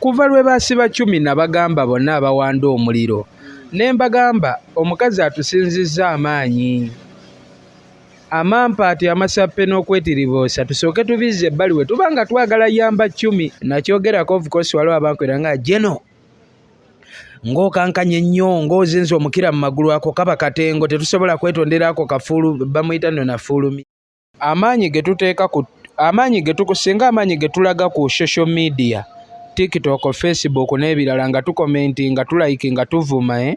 Kuva lwe baasiba Chumi nabagamba bonna abawanda omuliro ne mbagamba omukazi atusinzizza amaanyi. Amampaati, amasappe n'okwetiriboosa tusooke tubizze ebbali we tuba nga twagala yamba Chumi. Nakyogerako of course waliwo abankwera nga Geno ng'okankanye nnyo ng'ozinze omukira mu magulu ako kaba katengo tetusobola kwetondera ako kafuulu bamuyita nno nafuulumi. Amaanyi ge tuteeka ku amaanyi ge tukusinga amaanyi ge tulaga ku social media, TikTok, Facebook n'ebirala nga tukomentinga, tulikinga, tuvuma,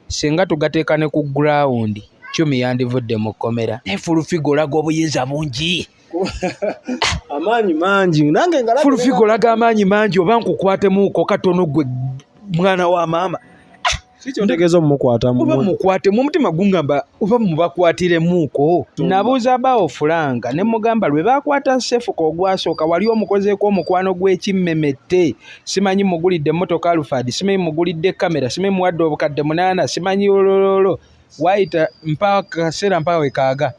singa tugateeka ne ku ground, Chumi yandivudde mu kkomera. Naye Full Figure olaga obuyinza bungi. Amaanyi mangi nange nga Full Figure olaga amaanyi mangi oba nkukwatemuuko katono gwe mwana wa maama. Kiki ntegeeza omumukwata? Oba mukwatemu omutima gungamba oba mubakwatiremuuko. Nabuuza Bawo Frank ne mugamba lwe baakwata Sefuko ogwasooka wali omukozeeko omukwano gw'ekimmemette, simanyi mugulidde emmotoka Alphard, simanyi mugulidde kamera, simanyi muwadde 8,000, simanyi olololo waayita mpaka kaseera mpaka we kaaga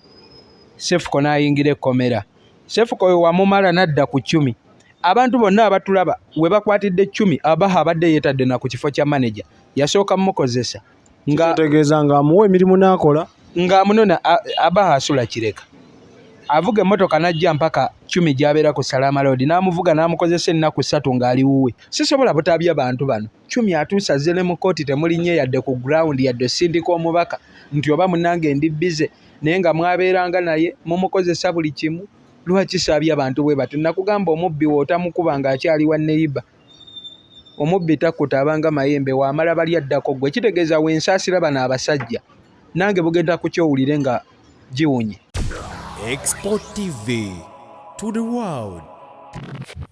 Sefuko n'ayingira ekkomera. Sefuko we wamumala n'adda ku Chumi. Abantu bonna abatulaba we bakwatidde Chumi, Abaha abadde yeetadde na ku kifo kya manager, yasooka mmukozesa nga kitegeeza ng'amuwa emirimu n'akola. Ng'amunona. Abaha asula Kireka, avuga emmotoka n'ajja mpaka Chumi gy'abeera ku Salama Road n'amuvuga n'amukozesa ennaku 3 ng'ali wuwe. Sisobola butabya bantu bano. Chumi atuuse azze ne mu kkooti, temulinnye yadde ku ground yadde osindika omubaka nti oba munnange ndi busy, naye nga mwabeeranga naye mumukozesa buli kimu. Lwaki saabya abantu bwe batyo? Nakugamba omubbi w'otamukuba ng'akyali wa neighbor, omubbi takkuta abanga mayembe waamala bali addako ggwe. Kitegeeza wensaasira bano abasajja nange bugenda kukyowulire nga giwunye. Export TV to the world.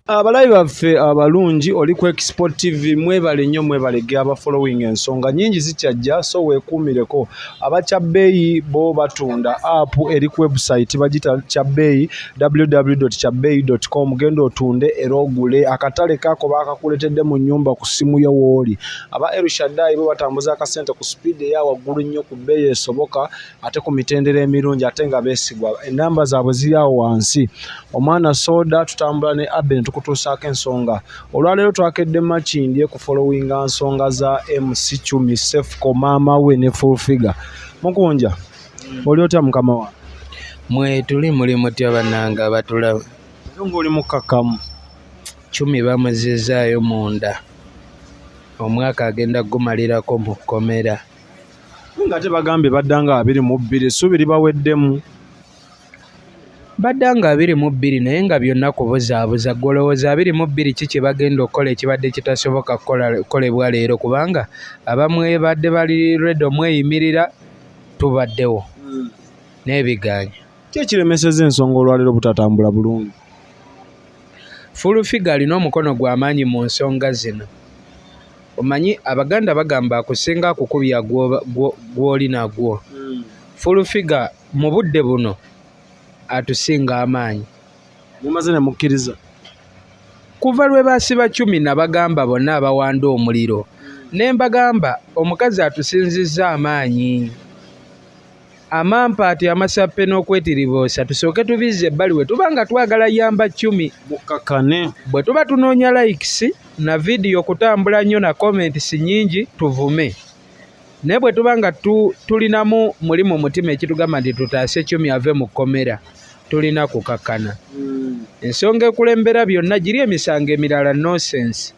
Abalabi baffe abalungi, oli ku Export TV. Mwebale nnyo, mwebale ge aba following. Ensonga nyingi zikyajja, so weekuumireko. Abakya bbeeyi bo batunda app eri ku website bagita Kyabbeeyi, www.kyabbeeyi.com. Genda otunde era ogule. Akatale kako bakakuleetedde mu nnyumba ku ssimu yo wooli. Aba Elshadai bo batambuza akasente ku speed eya waggulu nnyo, ku bbeeyi esoboka ate ku mitendera emirungi, ate nga beesigwa. Enamba zaabwe ziri awo wansi. Omwana soda tutambula ne Abe ne tukutuusaako ensonga. Olwaleero twakedde Makindye ku followinga nsonga za MC Chumi, Sefco, maama we ne Full Figure. Mukunja, oli otya mukama wange? Mwe tuli muli mutya bannange abatulaba? Era ng'oli mukkakkamu. Chumi bamuzizaayo munda, omwaka agenda gumalirako mu kkomera. Nga ate bagambye badda nga 22, essuubi libaweddemu. Badda nga 22, naye nga byonna kubuzaabuza. Ggwe olowooza 22 ki kye bagenda okukola ekibadde kitasoboka kukolebwa leero? Kubanga abamwe badde bali ready omweyimirira, tubaddewo n'ebigaanyi. Ki ekiremesezza ensonga olwaleero butatambula bulungi? Full Figure alina omukono gw'amaanyi mu nsonga zino. Omanyi Abaganda bagamba akusinga akukubya gw'oli nagwo. Full Figure mu budde buno atusinga amaanyi. Mumaze ne mukkiriza? Kuva lwe baasiba Chumi nabagamba bonna abawanda omuliro ne mbagamba omukazi atusinzizza amaanyi. Amampaati, amasappe n'okwetiriboosa tusooke tubizze ebbali we tuba nga twagala yamba Chumi. Mukkakane. Bwe tuba tunoonya likes na vidiyo kutambula nnyo na comments nnyingi, tuvume, naye bwe tuba nga tulinamu muli mu mutima ekitugamba nti tutaase Chumi ave mu kkomera, tulina kukakkana. Ensonga ekulembera byonna giri emisango emirala nonsense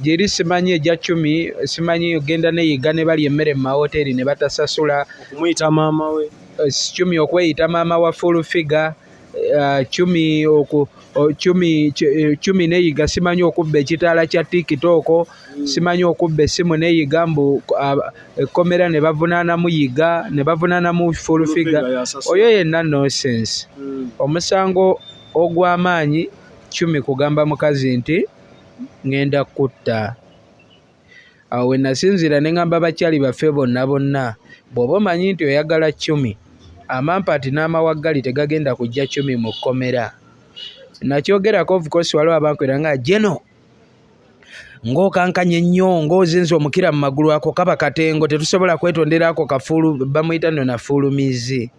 giri, simanyi egya Chumi, simanyi ogenda neyiga ne balya emmere mu mawoteeri ne batasasula. Okumuyita maama we. Chumi okweyita maama wa Full Figure, Chumi oku Chumi Chumi neyiga simanyi okubba ekitaala kya TikTok, simanyi okubba essimu neyiga mbu ekkomera ne bavunaanamu Yiga ne bavunaanamu Full Figure, oyo yenna nonsense. Omusango ogw'amaanyi Chumi kugamba mukazi nti ŋŋenda kutta. Awo we nasinziira ne ŋŋamba bakyali baffe bonna bonna, bw'oba omanyi nti oyagala Chumi, amampaati n'amawaggali tegagenda kujja Chumi mu kkomera. Nakyogerako of course waliwo abankwera nga Geno ng'okankanye nnyo ng'ozinze omukira mu magulu ako kaba katengo tetusobola kwetondera ako kafuulu bamuyita nno nafuulumizi.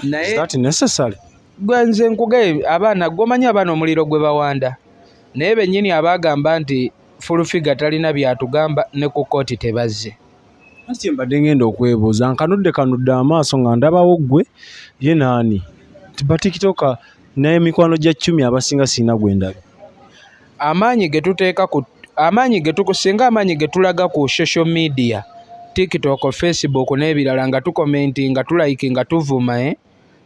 Naye is that necessary? Gwe nze nkugaye abaana gwe omanyi abaana omuliro gwe bawanda. Naye bennyini abaagamba nti Full Figure talina byatugamba ne ku kkooti tebazze. Anti kye mbadde ngenda okwebuuza, nkanudde kanudde amaaso nga ndabawo ggwe ye naani nti batikitoka n'emikwano gya Cumi abasinga sirina gwe ndabye. Amaanyi ge tuteeka ku amaanyi ge tukusinga amaanyi ge tulaga ku social media, TikTok, Facebook n'ebirala nga tukomentinga, tulayikinga, tuvuma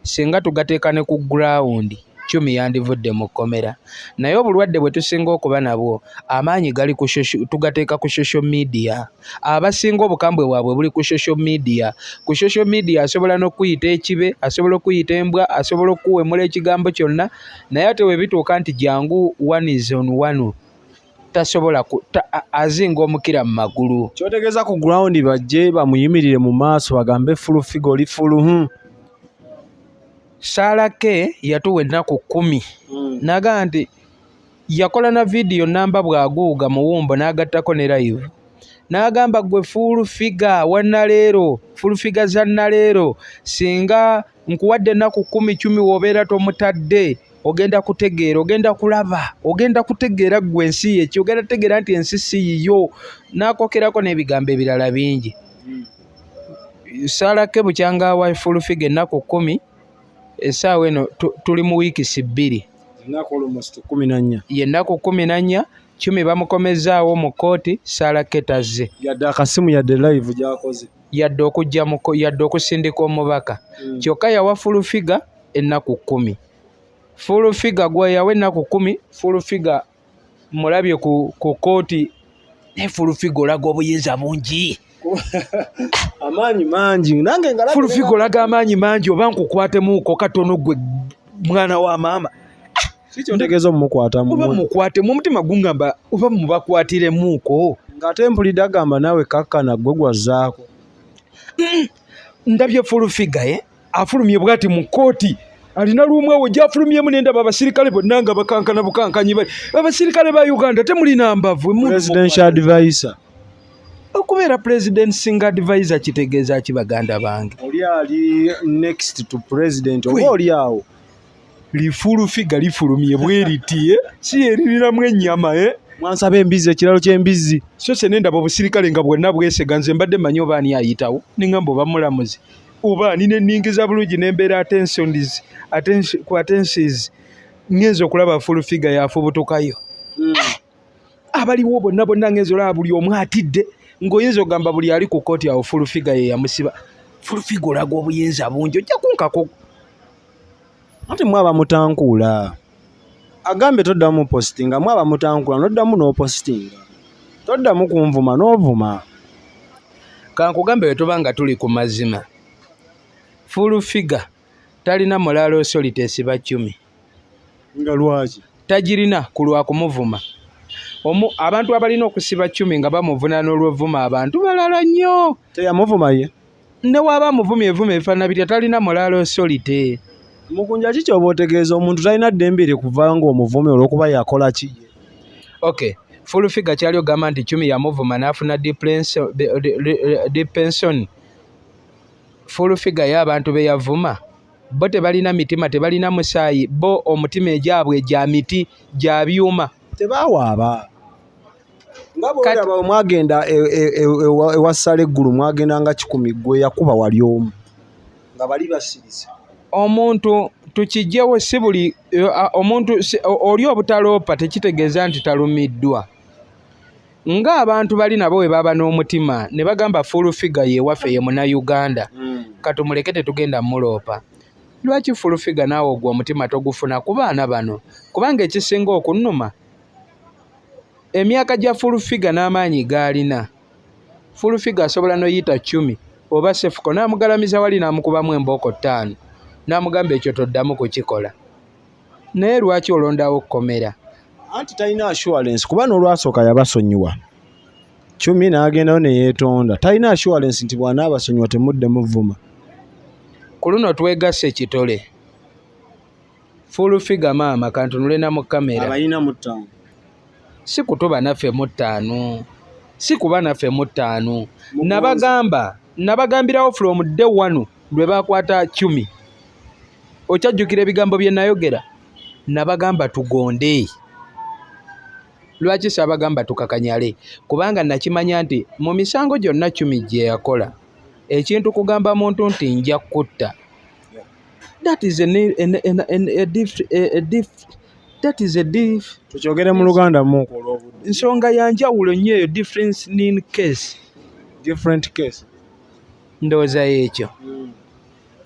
singa tugateeka ne ku ground, Cumi yandivudde mu kkomera. Naye obulwadde bwe tusinga okuba nabwo, amaanyi gali ku tugateeka ku social media. Abasinga obukambwe bwabwe buli ku social media. Ku social media asobola n'okuyita ekibe, asobola okuyita embwa, asobola okukuwemula ekigambo kyonna, naye ate bwe bituuka nti jangu one is on one, tasobola azinga omukira mu magulu. Kyotegeeza ku ground bajje bamuyimirire mu maaso bagambe Full Figure oli full. Sarah K yatuwa ennaku 10. N'agamba nti yakola na vidiyo namba bw'aguuga muwumbo n'agattako ne live. N'agamba gwe Full Figure wa Naleero, Full Figure za Naleero, singa nkuwadde ennaku 10 Cumi w'obeera tomutadde, ogenda kutegeera, ogenda kulaba, ogenda kutegeera ggwe ensi ye ki, ogenda kutegeera nti ensi si yiyo. N'akokerako n'ebigambo ebirala bingi. Sarah K bukyanga wa Full Figure ennaku 10, essaawa eno tuli mu wiikisi 2. Ennaku almost 14. Ye ennaku 14, Cumi bamukomezzaawo mu kkooti, Sarah K tazze. Yadde akasimu yadde live gy'akoze. Yadde okujja mu yadde okusindika omubaka. Kyokka yawa Full Figure ennaku 10. Full Figure gwe yawa ennaku 10, Full Figure mulabye ku kkooti, naye Full Figure olaga obuyinza bungi. Amaanyi mangi. Nange nga Full Figure olaga amaanyi mangi, oba nkukwatemuuko katono gwe mwana wa maama. Si kyontegeeza omumukwatamu. Oba mukwatemu, omutima gungamba oba mubakwatiremuuko. Ng'ate mpulidde agamba naawe kakkana gwe gwazzaako. Ndabye Full Figure afulumye bw'ati mu kkooti. Alina lumu awo gy'afulumyemu ne ndaba abasirikale bonna nga bakankana bukankanyi bali. Abasirikale ba Uganda temulina mbavu. Presidential advisor. Okubeera president singa advisor kitegeeza ki baganda bange? Oli ali next to president oba oli awo? Li Full Figure lifulumye bwe riti si eririramu ennyama Mwansaba embizzi, ekiralo ky'embizzi. So se ne ndaba obusirikale nga bwonna bwesega, nze mbadde mmanyi oba ani ayitawo, ne ŋŋamba oba mulamuzi oba ani, ne nningiza bulungi ne mbeera attentions, attention, ku attentions, ngenza okulaba Full Figure yafubutukayo. Abaliwo bonna bonna ngenza olaba buli omu atidde, ng'oyinza okugamba buli ali ku kkooti awo Full Figure ye yamusiba. Full Figure olaga obuyinza bungi, ojja kunkako. Anti mwe abamutankuula. Agambye toddamu postinga, mwe abamutankuula n'oddamu n'opostinga. Toddamu kunvuma n'ovuma. Kankugambe bwe tuba nga tuli ku mazima. Full Figure talina moral authority esiba Cumi. Nga lwaki? Tagirina ku lwa kumuvuma. Abantu abalina okusiba Cumi nga bamuvunaana olw'ovuma abantu balala nnyo. Teyamuvuma ye? Ne bw'aba amuvumye evuma ebifaanana bitya, talina moral authority. Mukunja ki ky'oba otegeeza omuntu talina ddembe lye kuva ng'omuvume olw'okuba yakola ki ye? Okay. Full Figure kyali ogamba nti Cumi yamuvuma n'afuna depression. Full Figure y'abantu be yavuma bo tebalina mitima, tebalina musaayi, bo omutima egyabwe gya miti, gya byuma. Tebawaaba. Nga bw'olaba mwagenda ewa Ssala eggulu mwagenda nga 100 gwe yakuba wali omu. Nga bali basirise. Omuntu tukiggyewo si buli omuntu oli obutaloopa tekitegeeza nti talumiddwa. Ng'abantu bali nabo bwe baba n'omutima ne bagamba Full Figure ye waffe ye Munnayuganda. Katumuleke tetugenda muloopa. Lwaki Full Figure naawe ogwo omutima togufuna ku baana bano? Kubanga ekisinga okunnuma emyaka gya Full Figure n'amaanyi g'alina. Full Figure asobola n'oyita Cumi oba Sefuko n'amugalamiza wali n'amukubamu embooko 5 n'amugamba ekyo toddamu kukikola. Naye lwaki olondawo kkomera? Anti talina assurance kuba n'olwasooka yabasonyiwa. Cumi n'agendayo ne yeetonda. Talina assurance nti bw'anaabasonyiwa temuddemu vuma. Ku luno twegasse kitole. Full Figure maama kantunule na mu kamera. Abalina mu 5. Si kutuba naffe mu 5. Si kuba naffe mu 5. Nabagambirawo from day 1 lwe baakwata Cumi. Okyajjukira ebigambo bye nayogera? Nabagamba tugonde. Lwaki saabagamba tukakanyale? Kubanga nakimanya nti mu misango gyonna Chumi gye yakola, ekintu kugamba muntu nti nja kutta, that is a, a, a, a, diff, a, a diff, that is a diff, Tukyogere mu Luganda muuku olw'obudde. Nsonga ya njawulo nnyo eyo, difference in case. Different case. Ndowooza y'ekyo.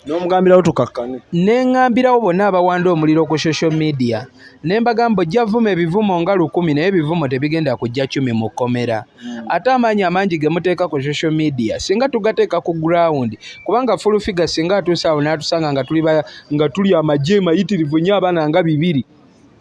N'omugambirawo tukakkane. Ne ŋŋambirawo bonna abawanda omuliro ku social media, ne mbagamba ojja vuma ebivumo nga 1000, naye ebivumo tebigenda kujja Chumi mu kkomera. Ate amaanyi amangi ge muteeka ku social media singa tugateeka ku ground, kubanga full figure singa atuuse awo n'atusanga nga tuli nga tuli amagye mayitirivu nnyo, abaana nga 200,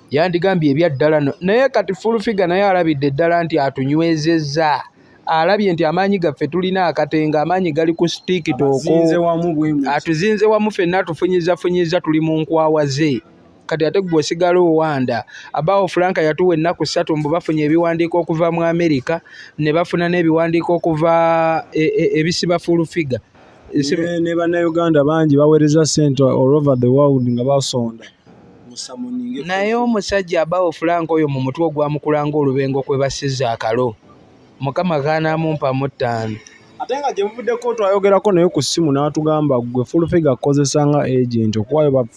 yandigambye ebya ddala no. Naye kati full figure naye alabidde ddala nti atunywezezza, alabye nti amaanyi gaffe tulina akatengo, amaanyi gali ku TikTok. Azinze wamu bwe muti. Atuzinze wamu ffenna, atufunyiza funyiza, tuli mu nkwawa ze. Kati ate gwe osigala owanda abawo. Frank yatuwa ennaku 3 mbu bafunye ebiwandiiko okuva mu America, ne bafuna n'ebiwandiiko okuva ebisiba full figure. Ne bannayuganda bangi baweereza ssente all over the world nga basonda. Musamuninge. Naye omusajja abawo Frank oyo mu mutwe ogwamukulanga olubengo kwe basiza akalo, Mukama gaanamumpa mu 5. Ate nga gye buvuddeko twayogerako naye ku ssimu n'atugamba gwe full figure akozesa nga agent okuwaayo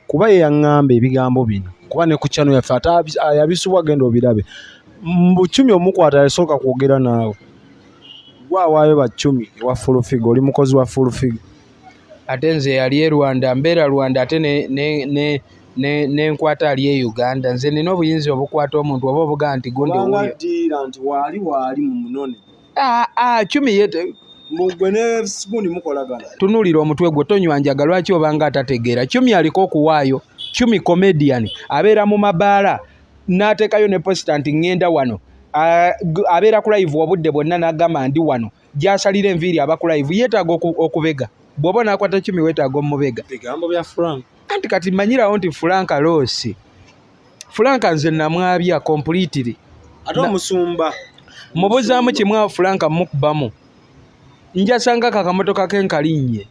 kuba ye yaŋŋamba ebigambo bino, kuba ne ku channel yaffe ate yabisubwa, genda obirabe. Mbu Chumi omukwata yasooka kwogera naawe, gwe awaayo ba Chumi ewa full figure, oli mukozi wa full figure. Ate nze yali e Rwanda, mbeera Rwanda, ate ne nkwata ali e Uganda. Nze nina obuyinza obukwata omuntu oba obugaa nti gundi Kubanga wuuyo? Ddiira nti waali waali mu munone. Ah, ah, Chumi ye Mugwe ne gundi mukolagana. Tunuulira omutwe gwe, tonywa njaga, lwaki obanga atategeera? Chumi aliko okuwaayo. Chumi comedian, abeera mu mabaala n'ateekayo ne poster nti ŋŋenda wano. Abeera ku live obudde bwonna n'agamba ndi wano gy'asalira enviiri, aba ku live. Yeetaaga okubega. Bw'oba onaakwata Chumi weetaaga omubega. Bigambo bya Frank. Anti kati manyirawo nti Frank Rossi, Frank nze namwabya completely. Ate omusumba. Mubuzaamu kimu awo, Frank mukubamu njasanga kakamotoka ke nkalinnye.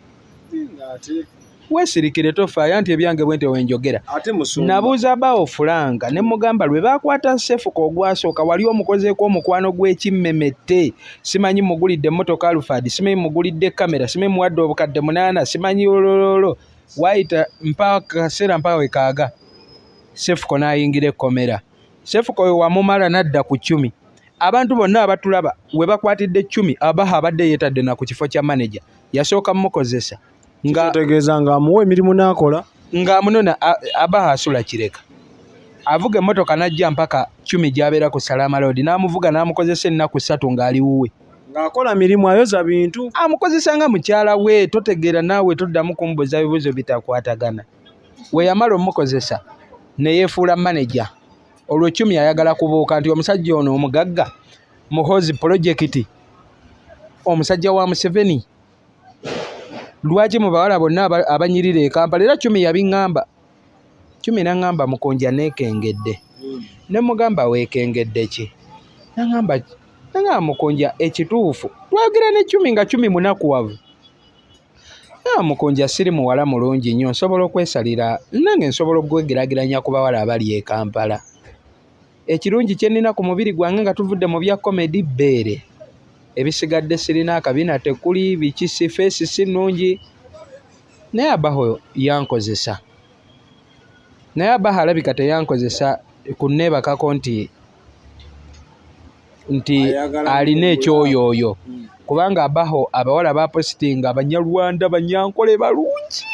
Ate Weesirikire, tofaayo, anti ebyange bwe nti wenjogera. Ate musumba. Nabuuza bawo Frank ne mugamba lwe baakwata Sefuka ogwasooka, wali omukozeeko omukwano gw'ekimmemette, simanyi mugulidde emmotoka Alphard, simanyi mugulidde kamera, simanyi muwadde obukadde 8, simanyi olololo, waayita mpaka kaseera mpaka wekaaga Sefuko n'ayingira ekkomera. Sefuko we wamumala n'adda ku Cumi. Abantu bonna abatulaba we bakwatidde Cumi, Abaha abadde yeetadde na ku kifo kya manager, yasooka mukozesa nga Kitegeeza ng'amuwa emirimu n'akola. Ng'amunona. Abaha asula Kireka, avuga emmotoka n'ajja mpaka Cumi gy'abeera ku Salama Road, n'amuvuga n'amukozesa ennaku 3 ng'ali wuwe. Ng'akola mirimu, ayoza bintu. Amukozesa nga mukyala we. Totegeera naawe, toddamu kumbuuza bibuuzo bitakwatagana. We yamala omukozesa ne yeefuula manager. Olwo Cumi ayagala kubuuka nti omusajja ono omugagga Muhozi project, omusajja wa Museveni, lwaki mu bawala bonna abanyirira e Kampala? Era Cumi yabiŋŋamba. Cumi naŋŋamba, "Mukunja, neekengedde." Ne mugamba, "Weekengedde ki?" Naŋŋamba, "Mukunja, ekituufu," twogera ne Cumi nga Cumi munakuwavu. "Mukunja, siri muwala mulungi nnyo, nsobola okwesalira nange, nsobola okwegeraageranya ku bawala abali e Kampala. Ekirungi kye nnina ku mubiri gwange nga tuvudde mu bya comedy, bbeere. Ebisigadde sirina akabina, tekuli biki, si face si nnungi, naye Abaho yankozesa." Naye Abaho alabika teyankozesa kunneebakako nti alina ekyoyooyo, kubanga Abaho abawala bapositinga Abanyarwanda, Banyankole balungi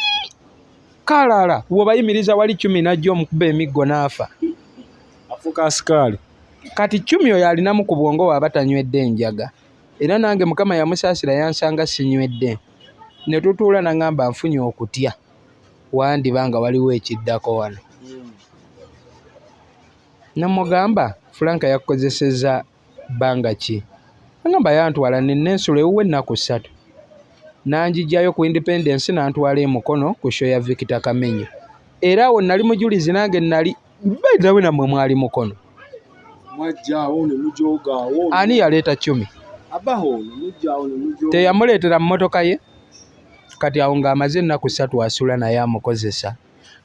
kalala, bw'obayimiriza wali Cumi najja omukuba emiggo n'afa. Afuuka asikaali. Kati Cumi oyo alinamu ku bwongo waaba tanywedde enjaga, era nange Mukama yamusaasira yansanga sinywedde, ne tutuula, naŋŋamba, "Nfunye okutya, wandiba nga waliwo ekiddako wano." Namugamba, "Frank yakukozesezza bbanga ki?" Agamba, "Yantwala nenensula ewuwe ennaku 3, nanjijjayo ku Independence, nantwala e Mukono ku show ya Victor Kamenyo. Era awo nali mujulizi, nange nali baitawe, nammwe mwali Mukono." Mwajjaawo ne mujoogaawo. Ani yaleeta Cumi? Abaho ne mujjaawo ne mujooga. Teyamuleetera mu mmotoka ye? Kati awo ng'amaze ennaku 3 asula naye amukozesa.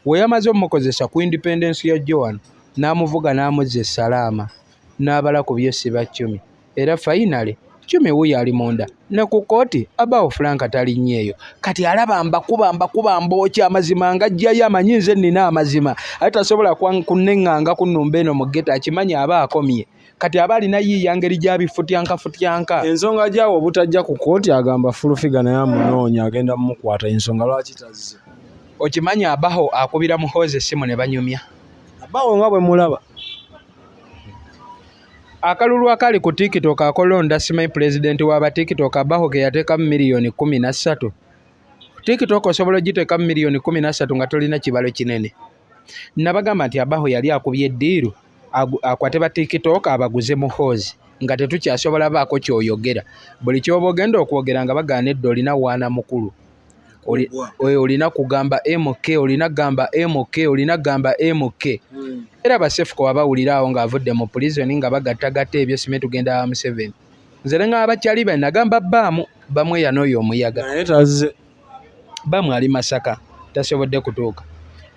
We yamaze omukozesa ku Independence ya Joan, n'amuvuga n'amuzza e Salaama. N'abala ku byo siba Cumi. Era finally Cumi wuuyo ali munda ne ku kkooti. Abawo Frank talinnyeeyo. Kati alaba mbakuba mbakuba mbookya amazima ngajjayo, amanyi nze nnina amazima, ate tasobola kunneŋŋanga kunnumba eno mu ghetto, akimanyi aba akomye. Kati aba alina yiiya ngeri gy'abifutyankafutyanka. Ensonga gyawo obutajja ku kkooti, agamba Full Figure naye amunoonya, agenda mumukwata, ensonga lwaki tazze. Okimanyi Abaho akubira Muhoozi essimu ne banyumya. Abaho nga bwe mulaba. Akalulu akali ku TikTok akolonda simanyi pulezidenti w'aba TikTok, Abaho ke yateekamu miliyoni 13. TikTok osobola ogiteekamu miliyoni 13 nga tolina kibalo kinene. Nabagamba nti Abaho yali akubye eddiiru akwate ba TikTok abaguze Muhoozi, nga tetukyasobola baako kyoyogera. Buli ky'oba ogenda okwogera nga bagaana edda, olina waana mukulu. Olina kugamba MK, olina kugamba MK, olina kugamba MK. Era basefuko wabawulira awo ng'avudde mu prison nga bagattagatta ebyo, simanyi tugenda wa Museveni. Nze ne ngamba bakyali be, nagamba Baamu bamweya n'oyo omuyaga. Naye tazze. Baamu ali Masaka, tasobodde kutuuka.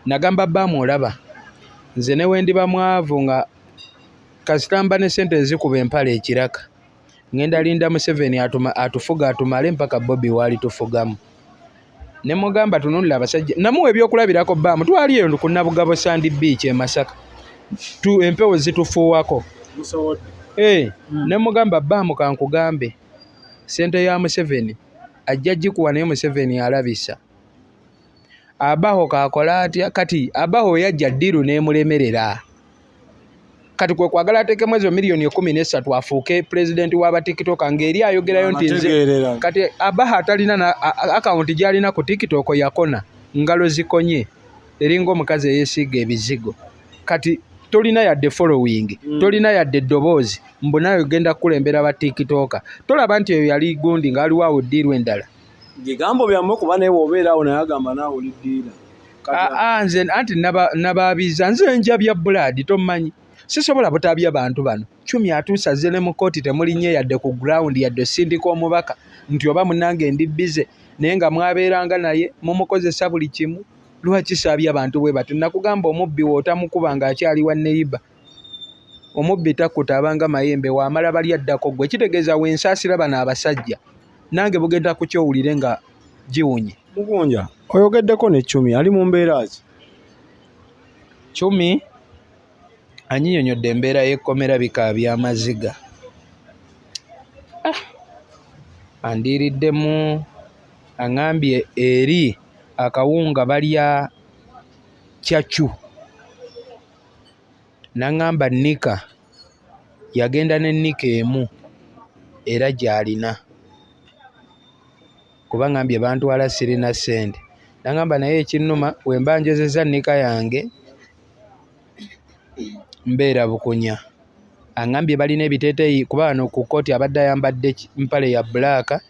Nagamba Baamu, olaba nze ne we ndiba mwavu, nga kasita mba ne ssente ezikuba empale ekiraka, ngenda linda Museveni atufuga atumale mpaka Bobi waali tufugamu. Ne mugamba tunuulira abasajja, namuwa ebyokulabirako. Baamu twali eyo ku Nabugabo Sand Beach e Masaka, empewo zitufuuwako. Ne mugamba, Baamu, kankugambe, ssente ya Museveni ajja gikuwa, naye Museveni alabisa. Abaho kakola atya? Kati Abaho yajja ddiiru n'emulemerera. Kati kwe kwagala ateekemu ezo miliyoni 13 afuuke pulezidenti w'abatiktok, ng'eri ayogerayo nti nze. Kati Abaho atalina akawunti gy'alina ku TikTok, yakona ngalo zikonye, eringa omukazi eyeesiiga ebizigo. Kati tolina yadde following, tolina yadde eddoboozi, mbu nawe ogenda kukulembera ba TikToker. Tolaba nti eyo yali gundi nga waliwo awo ddiiru endala? Bigambo byammwe, kuba naye wobeera awo naye agamba naawe oli ddiira. Nze anti nabaabiza, nze njabya blood, tomanyi sisobola butabya bantu bano. Cumi atuusa azze ne mu kooti, temulinnye yadde ku ground, yadde osindika omubaka nti oba munnange ndi busy, naye nga mwabeeranga naye mumukozesa buli kimu. Lwaki saabya abantu bwe batyo? Nakugamba omubbi w'otamukuba ng'akyali wa neighbour, omubbi takkuta, abanga mayembe, waamala bali addako ggwe. Kitegeeza wensaasira bano abasajja, nange bugenda kukyowulire nga giwunye. Mugunja, oyogeddeko ne Cumi, ali mu mbeera ki? Cumi anyinyonnyodde embeera y'ekkomera, bikaabya amaziga. Ah, andiiriddemu, aŋŋambye eri akawunga balya cyacu. N'aŋŋamba nika yagenda ne nika emu era gy'alina, kuba ŋŋambye bantwala sirina ssente. N'aŋŋamba naye ekinnuma, bwe mba njozezza nika yange mbeera bukunya. Aŋŋambye balina ebiteeteeyi, kuba wano ku kkooti abadde ayambadde mpale ya black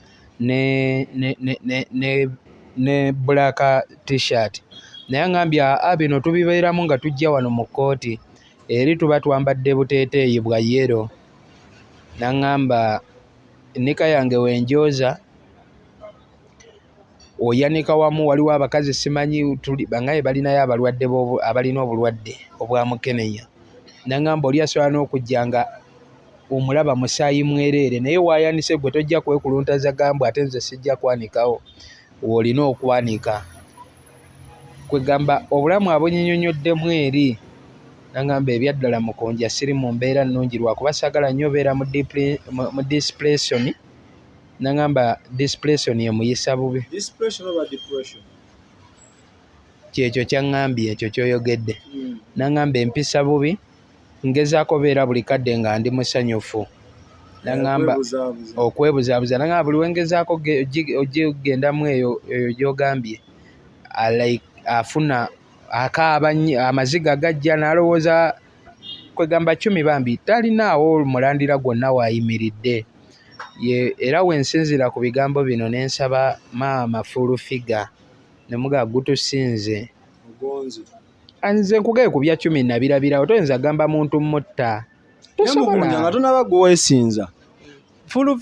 ne black t-shirt, naye aŋŋambye aa, bino tubibeeramu nga tujja wano mu kkooti, eri tuba twambadde buteeteeyi bwa yellow. N'aŋŋamba nika yange wenjooza oyanika wamu, waliwo abakazi simanyi bangaye balinayo abalwadde abalina obulwadde obwa mukenenya. N'aŋŋamba oli asobola n'okujja nga omulaba musaayi mwereere, naye waayanise gwe tojja kwekuluntaza gambwe, ate nze sijja kwanikawo, w'olina okwanika. Kwegamba obulamu abunyinyonnyoddemu eri. N'aŋŋamba ebyaddala Mukunja siri mu mbeera nnungi, lwakuba saagala nnyo obeera mu depression. N'aŋŋamba depression emuyisa bubi. Kyekyo kyaŋŋambye, ekyo ky'oyogedde. N'aŋŋamba empisa bubi, ngezaako beera buli kadde nga ndi musanyufu. N'aŋŋamba okwebuzaabuza. N'aŋŋamba buli wengezaako ogigendamu eyo eyo gy'ogambye, like afuna akaaba nnyo, amaziga gajja n'alowooza. Kwegamba Cumi bambi talinaawo mulandira gwonna waayimiridde. Ye era wensinziira ku bigambo bino ne nsaba maama Full Figure ne mugamba gutusinze. Nze nkugaye ku bya Cumi nabirabirawo, toyinza gamba muntu mutta. Tosobola. Nga tonaba gwe weesinza Full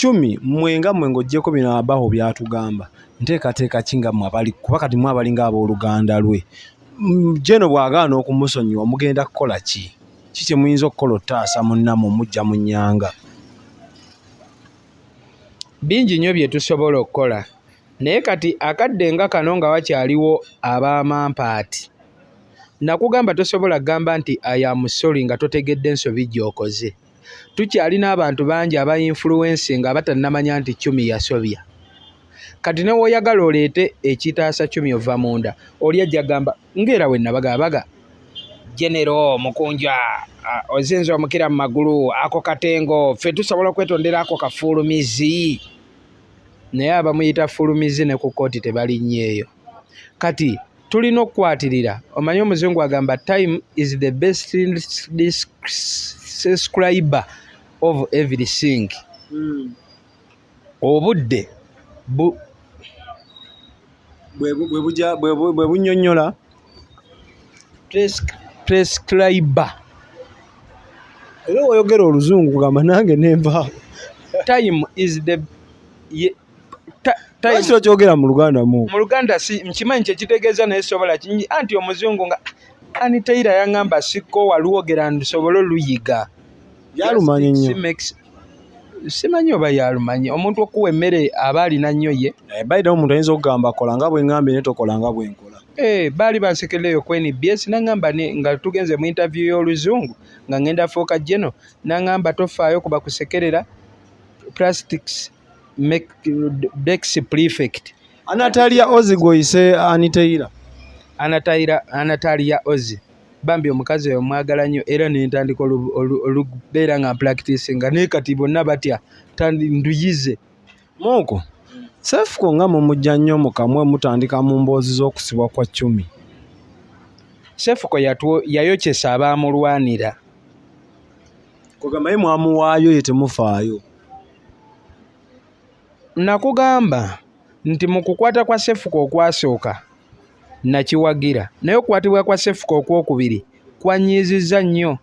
Cumi, mmwe nga mmwe ng'oggyeko bino Abaho by'atugamba, nteekateeka ki nga mmwe abali, kuba kati mmwe abalinga abooluganda lwe, Geno bw'agaana okumusonyiwa mugenda kukola ki? Ki kye muyinza okukola ottaasa munnammwe omuggya mu nnyanga? Bingi nnyo bye tusobola okukola naye kati akadde nga kano nga wakyaliwo ab'amampaati. Nakugamba tosobola kugamba nti I am sorry nga totegedde nsobi gy'okoze. Tukyalina abantu bangi aba influencing abatannamanya nti Chumi yasobya. Kati ne w'oyagala oleete ekitaasa Chumi ova munda, oli ajja gamba ng'era we nabagaabaga Genero Mukunja ozinze omukira mu magulu ako katengo ffe tusobola okwetondera ako kafuulumizi. Naye abamuyita fulumizi ne ku kkooti tebalinnyeeyo. Kati tulina okukwatirira. Omanyi omuzungu agamba time is the best subscriber of everything. Obudde bwe bunnyonnyola prescriber. Era oyogera oluzungu kugamba nange nenva. Time is the time. Lwaki okyogera mu Luganda mu? Mu Luganda si nkimanyi kye kitegeeza naye sobola anti omuzungu nga Annie Taylor yangamba sikko walwogera nsobole oluyiga. Yalumanyi nnyo. Simanyi oba yalumanyi. Omuntu okuwa emmere aba alina nnyo ye. By the way, omuntu ayinza okugamba kola nga bwe ŋŋambye naye tokola nga bwe nkola. Baali bansekereyo ku NBS n'aŋŋamba nga tugenze mu interview y'oluzungu nga ŋŋenda fuuka geno n'aŋŋamba tofaayo kuba kusekerera plastics make Dex prefect. Anatalia Ozzy gw'oyise Annie Taylor. Anatalia Ozzy. Bambi omukazi oyo mwagala nnyo era ne ntandika olubeera nga mpracticinga naye kati bonna batya nduyize. Muku, Sefuko nga mumujja nnyo mu kamwe mutandika mu mboozi z'okusibwa kwa Chumi. Sefuko yayokyesa abaamulwanira. Kugamba ye mwamuwaayo ye temufaayo. Nakugamba nti mu kukwata kwa Sefuko okwasooka nakiwagira naye okukwatibwa kwa Sefuko okwokubiri kwanyiizizza nnyo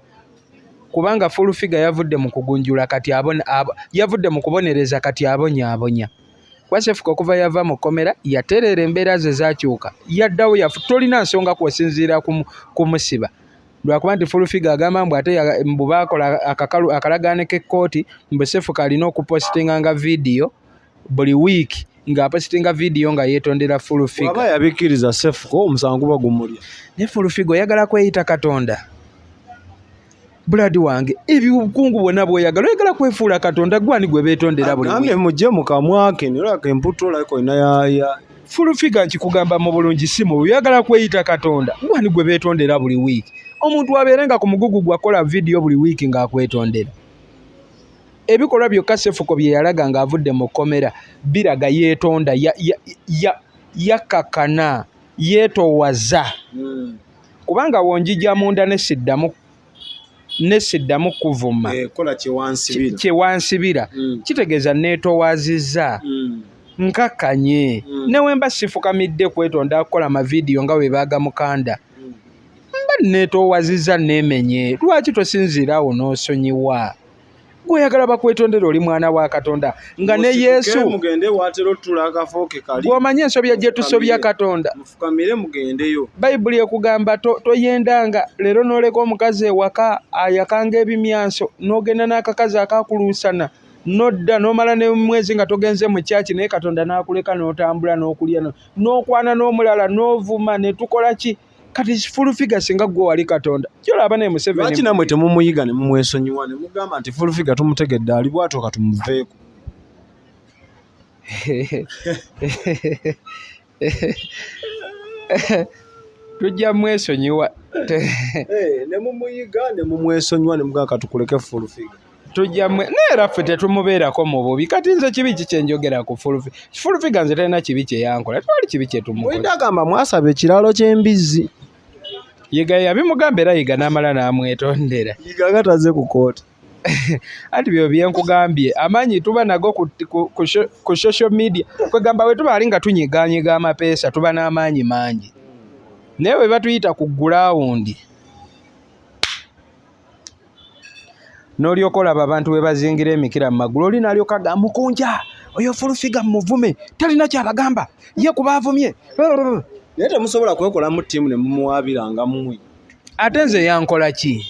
kubanga Full Figure yavudde mu kugunjula kati yavudde mu kubonereza kati abonyaabonya. Kwa Sefuko okuva yava mu kkomera yatereera embeera ze zaakyuka yaddawo tolina nsonga kw'osinziira kumusiba. Lwakuba nti Full Figure agamba mbu ate mbu baakola akalagaane k'ekkooti mbu Sefuko alina okupositinga nga vidiyo buli wiiki ng'apositinga vidiyo nga yeetondera Full Figure. Bw'aba yabikkiriza Sefuko omusango guba gumulya. Ne Full Figure oyagala kweyita Katonda. Buladi wange ebibukungu bwonna bw'oyagala oyagala kwefuula Katonda gwani gwe beetondera buli wiiki. Mujje mu kamwa ke naye olabika emputu olabika olina ya Full Figure nkikugamba mu bulungi si mubi oyagala kweyita Katonda gwani gwe beetondera buli wiiki. Omuntu abeere nga ku mugugu gwakola vidiyo buli wiiki ng'akwetondera. Ebikolwa byokka Sefuko bye yalaga ng'avudde mu kkomera biraga yeetonda yakkakkana yeetoowaza. Kubanga wonjija munda ne siddamu kuvuma. Kola kye wansibira. Kitegeeza neetoowazizza. Nkakkanye. Ne we mba sifukamidde kwetonda kukola amavidiyo nga bwe baagamukanda. Mba neetoowazizza neemenye. Lwaki tosinziira awo n'osonyiwa? Gw'oyagala bakwetondera oli mwana wa Katonda nga ne Yesu mugende waatera ottula akafo ke kali. Gw'omanyi ensobya gye tusobya Katonda. Mufukamire mugendeyo. Bayibuli ekugamba toyendanga leero n'oleka omukazi ewaka ayakanga ebimyanso n'ogenda n'akakazi akakuluusana n'odda n'omala ne mwezi nga togenze mu kyaki naye Katonda n'akuleka n'otambula n'okulya n'okwana n'omulala n'ovuma ne tukola ki? Kati Full Figure singa gwe wali Katonda kyolaba ne Museveni. Lwaki nammwe temumuyiga ne mumwesonyiwa ne mugamba nti Full Figure tumutegedde ali bw'atyo katumuveeko? Tujja mwesonyiwa. Ne mumuyiga ne mumwesonyiwa ne mugamba katukuleke Full Figure. Tujja mwe naye era ffe tetumubeerako mu bubi. Kati nze kibi ki kye njogera ku Full Figure? Full Figure nze talina kibi kye yankola, tewali kibi kye tumukoze. Mwenda agamba mwasaba ekiraalo ky'embizzi. Yiga yabimugamba era Yiga n'amala n'amwetondera. Yiga nga tazze ku kkooti. Anti byo bye nkugambye amaanyi tuba nago ku social media. Kwegamba bwe tuba ali nga tunyigaanyiga amapeesa tuba n'amaanyi mangi. Naye bwe batuyita ku gulaawundi n'olyoka olaba abantu bwe bazingira emikira mu magulu oli n'alyoka agamba Mukunja oyo Full Figure muvume talina ky'abagamba ye kuba avumye. Naye temusobola kwekolamu ttiimu ne mumuwaabiranga mmwe. Ate nze yankola ki?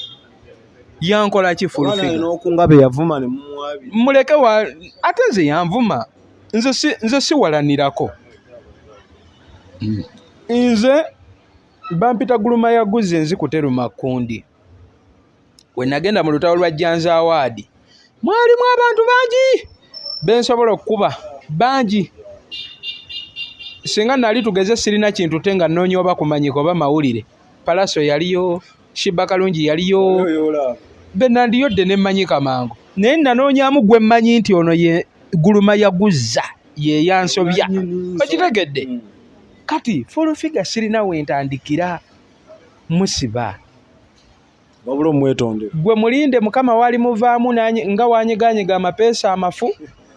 Yankola ki Full Figure? N'okunga be yavuma ne mumuwabira. Muleke wa ate nze yanvuma. Nze siwalanirako. Nze bampita guluma yaguze nzikuteruma kundi. We nagenda mu lutalo lwa Janzi Award, mwalimu abantu bangi bensobola okukuba bangi. Singa nali tugeze sirina kintu te nga nnoonya oba kumanyika oba mawulire, Palaso yaliyo, Shiba Kalungi yaliyo, be nandiyodde ne mmanyika mangu. Naye nanoonyamu gwe mmanyi nti ono ye guluma yaguzza, ye yansobya. Okitegedde? Kati Full Figure sirina we ntandikira musiba. Wabula omwetondera. Gwe mulinde Mukama wali muvaamu nga wanyiganyiga amapeesa amafu,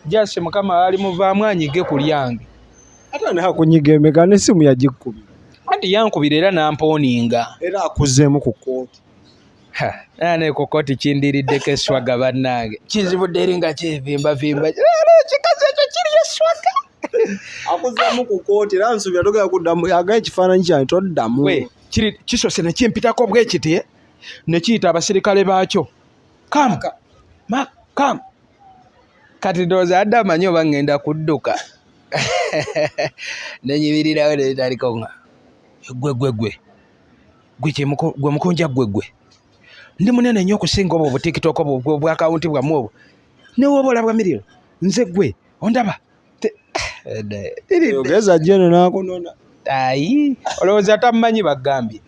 jasi Mukama wali muvaamu anyige ku lyange. Ate naye akunyiga emeka n'essimu yagikubira. Anti yankubira era n'ampooninga. Era akuzzeemu ku kkooti. Naye ku kkooti kindiriddeko eswaga bannange. Kinzibudde eri nga kyevimbavimba. Era ekikazi ekyo kiri eswaga. Akuzzeemu ku kkooti era nsuubira togenda kuddamu, agaye ekifaananyi kyange toddamu. We, kiri kisose ne kimpitako bwe kiti, ne kiyita abasirikale baakyo. Come, ma, come. Kati ndowooza adde amanyi oba ŋŋenda kudduka. Ne nyimirirawo ne ntandika nga, gwe, gwe, gwe. Gwe kye muko, gwe mukunja gwe, gwe. Ndi munene nnyo okusinga obwo obutiktok obwo, obwa akawunti bwammwe obwo. Ne w'oba olabwa miriro, nze gwe, ondaba. Yogeza jeno n'akunona. Ayi, olowooza tammanyi bagambye.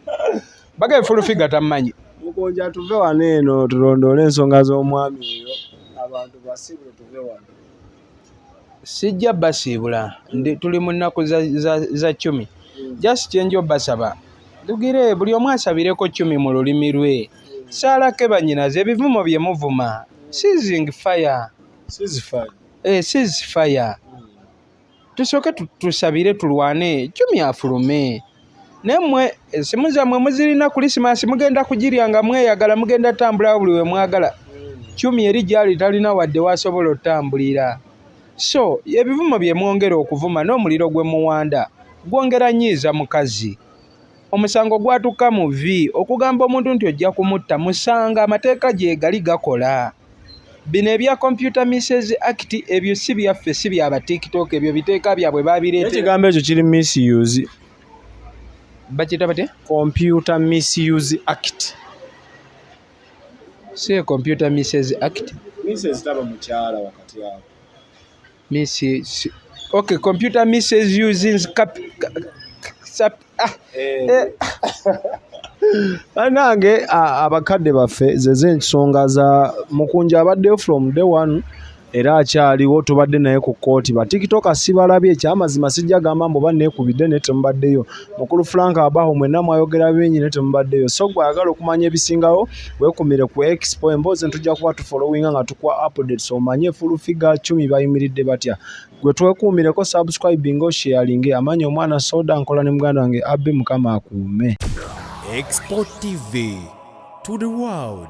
Bagambye Full Figure tammanyi. Mukunja tuve wano eno tulondoole ensonga z'omwami oyo. Abantu basiibule tuve wano. Sijja basiibula. Tuli mu nnaku za Chumi. Just kye obasaba. Tugire buli omu asabireko Chumi mu lulimi lwe. Saalako bannyinaze ebivumo bye muvuma. Seizing fire. Seize fire. Seize fire. Tusooke tusabire tulwane Chumi afulume. Naye mmwe essimu zammwe muzirina Christmas mugenda kugirya nga mweyagala, mugenda tambula buli we mwagala. Chumi eri gy'ali talina wadde w'asobola otambulira. So ebivumo bye mwongera okuvuma n'omuliro gwe muwanda gwongera nnyiiza mukazi. Omusango gwatuuka mu vvi okugamba omuntu nti ojja kumutta musanga amateeka gye gali gakola. Bino ebya Computer Misses Act ebyo si byaffe, si bya ba TikTok, ebyo biteeka byabwe babireetera. Ekigambo ekyo kiri misuse. Bakiyita batya? Computer Misuse Act. Si Computer Misses Act. Misses taba mukyala wakati awo. Misses. Okay, Computer Misses using cap, sap, ah. Bannange, abakadde baffe ze ensonga za Mukunja abaddeyo from day one era akyaliwo, tubadde naye ku kkooti. Ba TikTok sibalabye, ekyamazima sijja gamba mbu oba neekubidde naye temubaddeyo. Mukulu Frank Abaho mwenna mwayogera bingi naye temubaddeyo. So gwe ayagala okumanya ebisingawo weekumire ku Expo, emboozi tujja kuba tufollowinga nga tukuwa updates omanye Full Figure Chumi bayimiridde batya. Gwe twekuumireko, subscribing, osharinge. Amanya omwana soda nkola ne muganda wange Abbe, Mukama akuume. Expo TV to the world.